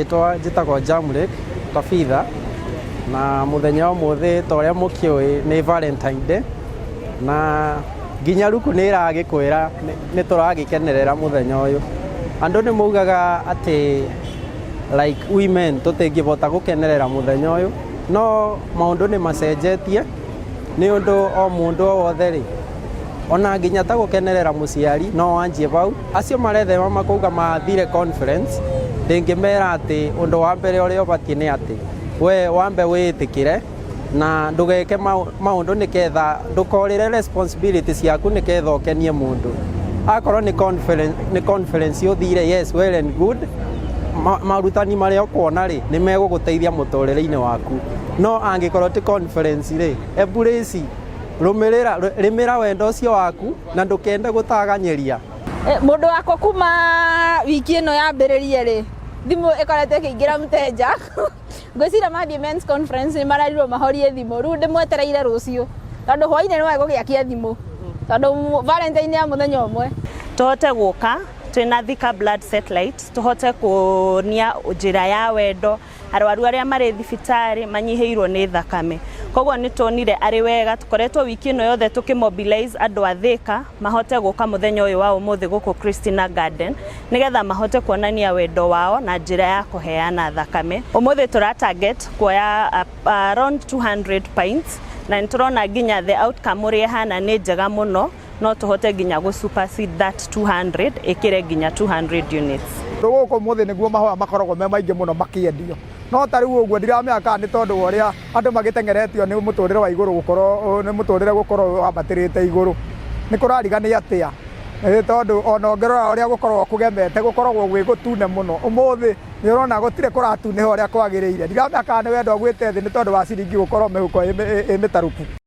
Rĩtwa njĩtagwo Jamlek Tabitha na mũthenya wa ũmũthĩ ta ũrĩa mũkĩũĩ nĩ Valentine Day na nginya ruku nĩ ĩragĩkwĩra nĩ tũragĩkenerera mũthenya ũyũ. Andũ nĩ maugaga atĩ like women tũtingĩhota gũkenerera mũthenya ũyũ, no maũndũ nĩ macenjetie nĩ ũndũ o mũndũ o wothe rĩ, ona nginya ta gũkenerera mũciari no wanjie bau. Acio marethema makauga mathire conference, ndĩngĩmera atĩ ũndũ wa mbere ũrĩa ũbatiĩ nĩ atĩ we wambe wĩĩtĩkĩre na ndũgeke maũndũ nĩketha ndũkorĩre responsibility ciaku nĩketha ũkenie mũndũ. Akorwo nĩ conference, nĩ conference ũthire, yes, well and good, marutani marĩa ũkuona rĩ nĩ megũgũteithia mũtũrĩre-inĩ waku, no angĩkorwo ti conference rĩ, embrace, rũmĩrĩra, rĩmĩra wendo ũcio waku na ndũkende gũtaganyĩria. Mũndũ wakwa kuma wiki ĩno yambĩrĩrie rĩ, thimũ ĩkoretwo ĩkĩingĩra mteja. Ngwĩciria mathiĩ men's conference nĩ marerirwo mahorie thimũ. Rĩu ndĩmwetereire rũciũ tondũ hwainĩ nĩ egũgĩakia thimũ tondũ Valentine ya mũthenya ũmwe. Tũhote gũka twĩna Thika Blood Satellite, tũhote kuonia njĩra ya wendo arwaru arĩa marĩ thibitarĩ manyihĩirwo nĩ thakame. Koguo nĩ tuonire arĩ wega tũkoretwo wiki ĩno yothe tũkĩmobilize andũ a Thika mahote gũka mũthenya ũyũ wa ũmũthĩ gũkũ Christina Garden nĩgetha mahote kuonania wendo wao na njĩra ya kũheana thakame. Ũmũthĩ tũra target kuoya around 200 pints na nĩ tũrona nginya the outcome ũrĩa ĩhana nĩ njega mũno, no tũhote nginya gũ supersede that 200, ĩkĩre nginya 200 units. Gũkũ mũthĩ nĩguo mahũa makoragwo me maingĩ mũno makĩendio, no ta rĩu ũguo ndiramenya kana nĩ tondũ wa ũrĩa andũ magĩteng'eretio nĩ mũtũrĩre wa igũrũ, gũkorwo nĩ mũtũrĩre gũkorwo wambatĩrĩte igũrũ, nĩ kũrariga nĩ atĩa, tondũ ona ũngĩrora ũrĩa gũkoragwo kũgemete, gũkoragwo gwĩ gũtune mũno. Ũmũthĩ nĩ ũrona gũtirĩ kũratunĩha ũrĩa kwagĩrĩire. Ndiramenya kana nĩ wendo ũgwĩte thĩ nĩ tondũ wa ciringi gũkorwo mĩhuko ĩ mĩtarũku.